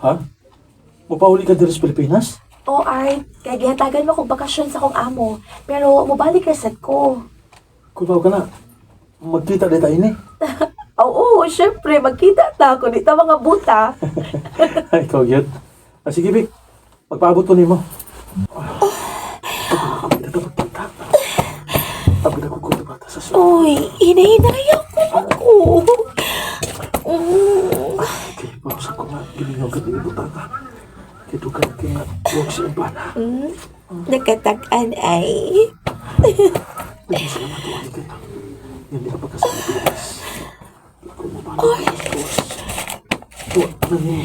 Ha? Mupauli ka diri sa Pilipinas? Oh, Art, kay gihatagan mo kong bakasyon sa akong amo. Pero mobalik ra sad ko. Kung ka na, magkita di tayo ni. Oo, syempre, magkita ta kung di ta mga buta. Ay, ikaw yun. Ah, sige, Vic. Magpaabot ko nimo. Pagod ako ko bata sa suot. Uy, hinahinay ako ako. Okay, pausa ko nga. Gilingaw ka din butata. Kaya dugan ka nga. Huwag siya ang bana. Nakatag-an ay. Pwede sila matuwag kayo. Hindi ka pa sa Pilipinas. Ikaw mo ba na Tuwa na niyo.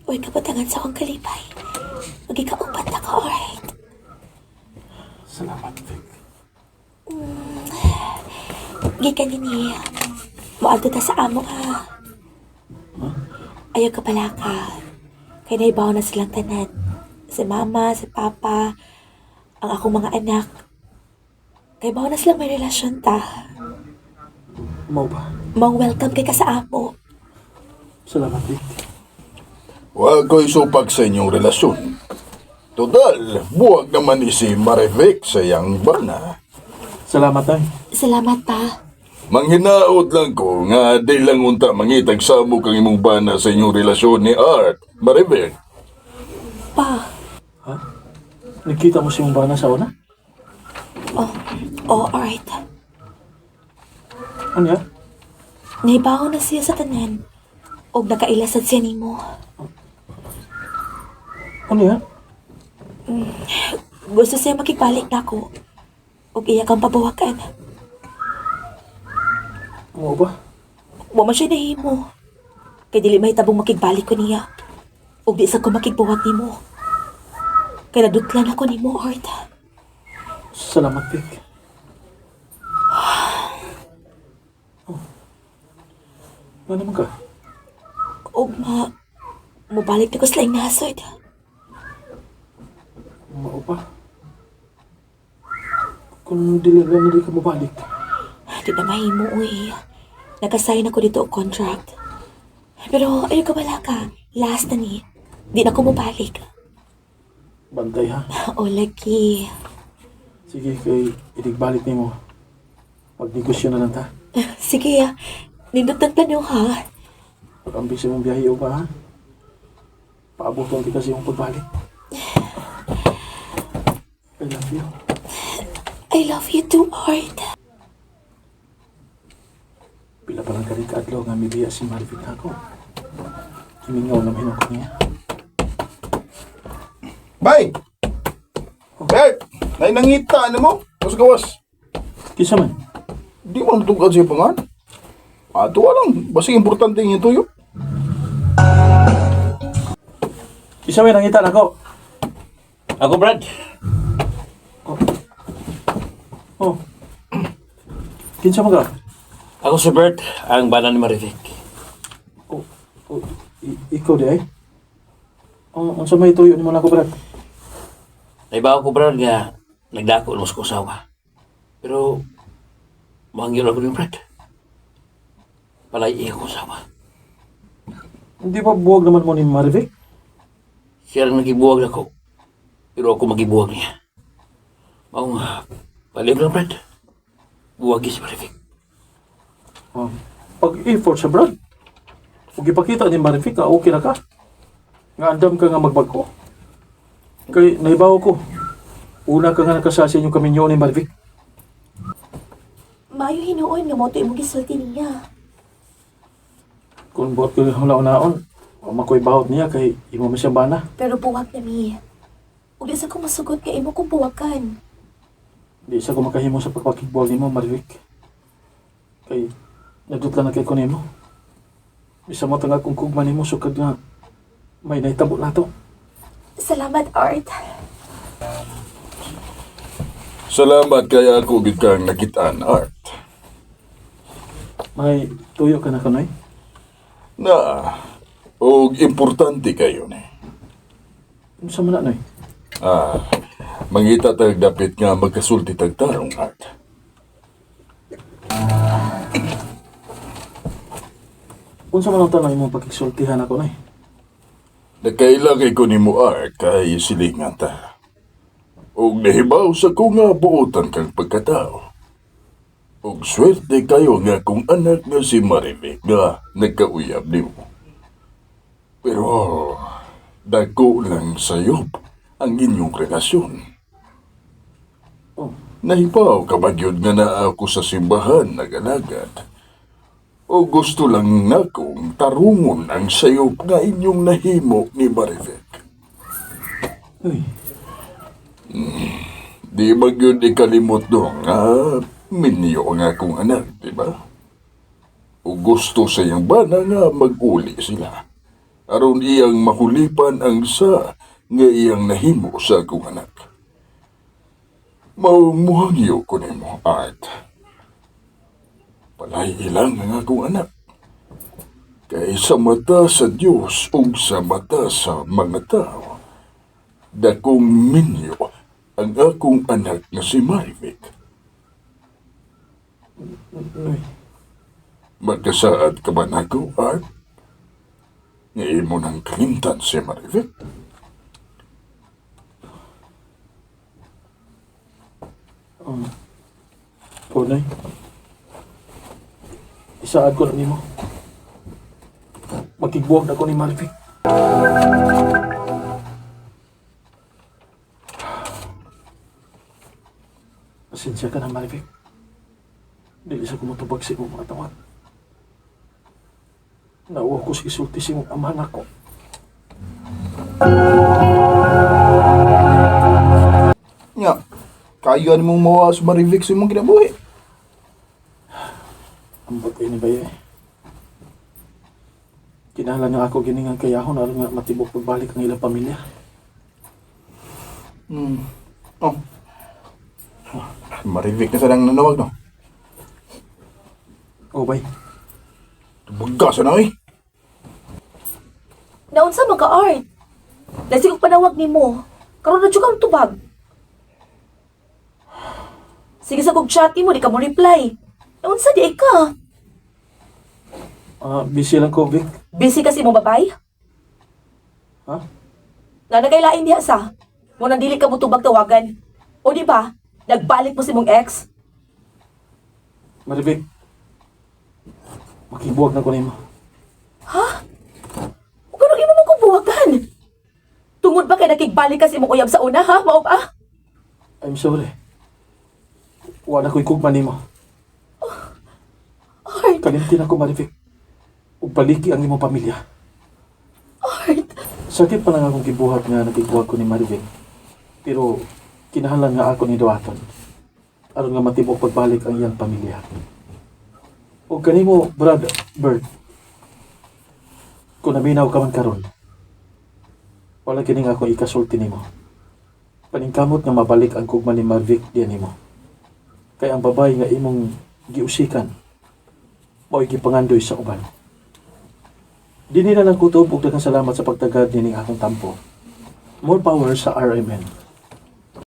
Uy, kapatangan sa akong kalipay. Magikaupat na ka, alright? Salamat, Vic. Gikan ni moadto ta sa amo ka. Ayaw ka pala ka. Kay naibaw na silang tanan. Si mama, si papa, ang akong mga anak. Kay baw na silang may relasyon ta. Mau ba? Mong welcome kay ka sa amo. Salamat, Vic. Wa ko'y supag sa inyong relasyon. Total, buwag naman ni si Marivic sa iyang bana. Salamat, ay. Salamat pa. Manghinaot lang ko nga di lang unta mangitag samok ang imong bana sa inyong relasyon ni Art, Marivic. Pa. Ha? Nagkita mo si mong bana sa una? Oh, oh, alright. Ano yan? Naibaw na siya sa tanan. Og nakailasad siya nimo. Ano yan? Gusto siya makigbalik na ako. Og iya kang pabawakan. Mau ba? Wa man siya nahimo. Kay dili mahitabong makigbalik ko niya. Ug di sa ko makigbuwag nimo. Kay nadutlan ako nimo, Art. Salamat, Vic. Oh. Ano naman ka? Ug ma mobalik na ko sa laing nasod. Mao pa? Kung dili lang dili ka mabalik. Di na mahimo, uy. Nakasign ako dito og contract. Pero ayaw ka wala ka. Last na ni. Di na ko mobalik. Bantay ha. O lagi. Sige, kay itigbalik nimo. Magnegosyo na lang ta. Sige, ah. Nindot ang plano ha. Pag-ambis imong biyahe o ba ha? Paabuton kita sa imong pagbalik. I love you. I love you too, Art. Pila pa lang kari kaadlaw nga mibiya si Marvic nako. Kimingaw na mahinong ko niya. Bay! Bert! Nay nangita na mo? Mas gawas. Kinsa man? Di mo natugad sa ipangan. Ato lang. Basta importante yung tuyo. Kinsa may nangita nako? Ako, Brad. Oh. Oh. Kinsa man ka? Ako si Bert, ang bana ni Marivic. Oh, oh, ikaw di ay? Oh, unsa may tuyo nimo nako, Brad? Naibaw ko, Brad, nga nagdako mo sa kusawa. Pero, mangyol ako ni Brad. Palay ako usawa. Hindi ba buwag naman mo ni Marvic? Siya lang nagibuwag ako. Pero ako magibuwag niya. Mao nga, palihog lang, Brad. Buwagi si Marivic. Oh. Pag-effort sa Brad. Ug ipakita ni Marvic nga okay na ka. Nga andam ka nga magbag-o. Kay naibaw ko. Una ka nga nakasasi inyong kaminyo ni Marvic. Mayo hinuon nga mo to imong gisulti niya. Kung buot ko hulaon-naon, wa makoy bahot niya kay imo man siya bana. Pero buwag na mi. Ug di sa ko masugot nga imo kong buwagan. Di sa ko makahimo sa pagpakigbuwag nimo, Marvic. Kay nadutlan na kay ko nimo. Bisa mo tanga kung kugma nimo sukad nga may nahitabo nato. Salamat, Art. Salamat kaya ako gid kang nakitaan, Art. May tuyo ka na kanoy. Na, og importante kayo ni. Unsa man na noy? Ah, mangita tag dapit nga magkasulti tag tarong, Art. Unsa man ang tanang imong pagkisultihan ako nay? Nakaila kay ko nimo Art kay silingan ta. Ug nahibaw sa ko nga buotan kang pagkatao. Ug swerte kayo nga kung anak nga si Marivic nga nagkauyab nimo. Pero dako lang sayop ang inyong relasyon. Oh, Nahibaw ka ba gyud nga naa ako sa simbahan nagalagad? O gusto lang nakong tarungon ang sayop nga inyong nahimo ni Marivic? uy, Di ba gyud ikalimot dong nga minyo ang akong anak, di ba? O gusto sa iyang bana nga mag-uli sila. Aron iyang mahulipan ang sa nga iyang nahimo sa akong anak. Maumuhangyo ko nimo, Art. Palay ilang ang akong anak. Kay sa mata sa Dios ug sa mata sa mga tao, dakong minyo ang akong anak nga si Marivic. uy. Magkasaad ka ba nako, Art? Nga imo nang kalimtan si Marivic? Oh, nay. Isaad ko na nimo. Makigbuwag na ko ni Marvic. Pasensya ka na, Marvic. Dili sa kumutubag sa imong mga tawag. Nauwa ko sa isulti sa imong amahan ako. Nya, kayo mong mawa sa Marivic sa imong kinabuhi. Ambot kayo ni Baye. Kinahanglan nga ako giningan kayahon aron nga matibok pagbalik ang ilang pamilya. Oh. Marivic na sa lang nanawag, no? Oh, bay. Tubag sa na, eh. Naunsa man ka, Art? Lasig og panawag nimo. Karon na jud kang tubag. Sige sa kog chat nimo di ka mo reply. Naunsa di ay ka? Ah, busy lang ko, Vic. Busy kasi imong babay? Ha? Nga nagkailain diha sa. Mo nang dili ka mo tubag tawagan. O di ba? Nagbalik mo si mong ex? Marivic, makibuwag na ko nimo. O ganun imo mo kong buwagan. Tungod ba kay nakigbalik ka sa imong uyab sa una ha? Mao ba? I'm sorry. Wala ko'y kugma nimo. Art, Kalimtin ako, Marivic. Ug baliki ang imong pamilya. Art. Sakit pa lang akong gibuhat nga nakibuwag ko ni Marivic. Pero kinahanglan nga ako ni Duaton. Aron nga matibok pagbalik ang iyang pamilya. Ug kanimo, Brad Bird. Kung naminaw ka man karon, wala kining akong ikasulti nimo. Paningkamot nga mabalik ang kugma ni Marvic diyan nimo. Kay ang babay nga imong giusikan, mao'y gipangandoy sa uban. Dinhi na lang kutob ug daghang salamat sa pagtagad nining akong tampo. More power sa RMN.